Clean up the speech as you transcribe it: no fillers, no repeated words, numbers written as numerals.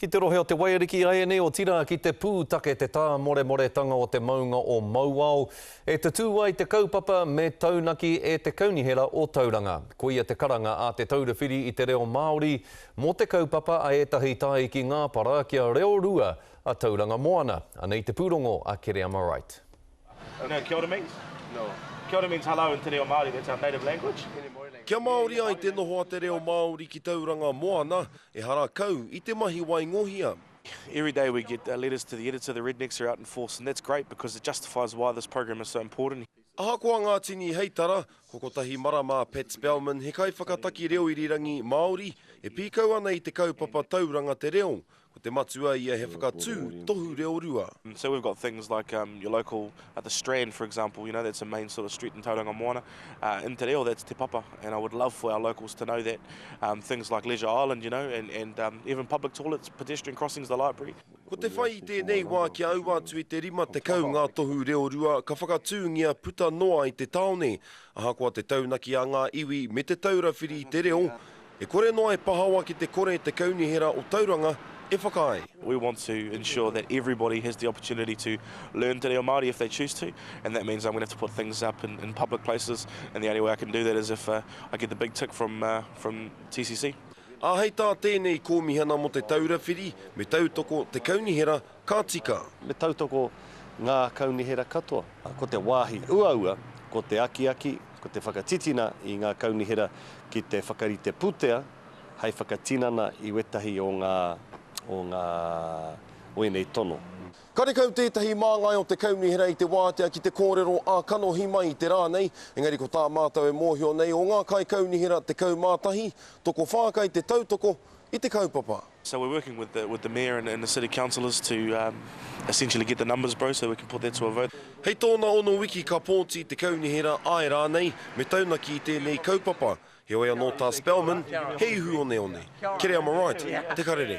Ki te rohe o Te Waiariki āianei, otirā ki te pūtake te tāmoremoretanga o te maunga o Mauao, e tutū ai te kaupapa me taunaki e te Kaunihera o Tauranga. Koia te karanga a Te Taura Whiri i te Reo Māori mō te kaupapa a ētahi tāiki ngāpara kia reorua a Tauranga Moana. Anei te pūrongo a Kereama Wright. You know kia ora means? No. Kia ora means hello in te reo Māori, that's our native language. Kia Māori ai te noho a te reo Māori ki Tauranga Moana, ehara kau i te mahi waingohia. Every day we get letters to the editor, the rednecks are out in force and that's great because it justifies why this program is so important. Ahakoa ngā tini heitara, ko kotahi marama a Pat Spelman he kaiwhakataki reo irirangi Māori e pīkau ana i te kaupapa Tauranga Te Reo, Ko te matua ia he whakatū tohu reo rua. So we've got things like um, your local, uh, the Strand for example, you know, that's a main sort of street in Tauranga Moana. Uh, in Te Reo, that's Te Papa, and I would love for our locals to know that. Um, things like Leisure Island, you know, and, and um, even public toilets, pedestrian crossings, the library. Ko te whai i tēnei wā kia aua atu i te 50 ngā tohu reo rua ka whakatūngia puta noa i te tāone. Ahakoa te taunaki a ngā iwi me Te Taura Whiri i te Reo, E kore noa e pahawa ki te kore te Kaunihera o Tauranga e whakaae. We want to ensure that everybody has the opportunity to learn te reo Māori if they choose to, and that means I'm going to have to put things up in, in public places, and the only way I can do that is if uh, I get the big tick from, uh, from TCC. Ā, hei tā tēnei kōmihana mō Te Taura Whiri, me tautoko te Kaunihera ka tika. Me tautoko ngā kaunihera katoa. Ko te wāhi uaua, ko te akiaki, ko te whakatitina i ngā kaunihera ki te whakarite pūtea hei whakatinana i wētahi o ngā, o ngā, o ēnei tono. Karekau tētahi māngai o te kaunihera i te wātea ki te kōrero ā-kanohi mai i te rā nei, engari ko tā mātou e mōhio nei o ngā kaikaunihera 11, tokowhā kei te tautoko i te kaupapa. So we're working with the with the mayor and, and the city councillors to um, essentially get the numbers bro so we can put that to a vote. Hei tōna ono wiki ka pōti te kaunihera āe rānei me taunaki i tēnei kaupapa. Heoi anō tā Spelman, he ihu oneone. Kereama Wright, Te Karere.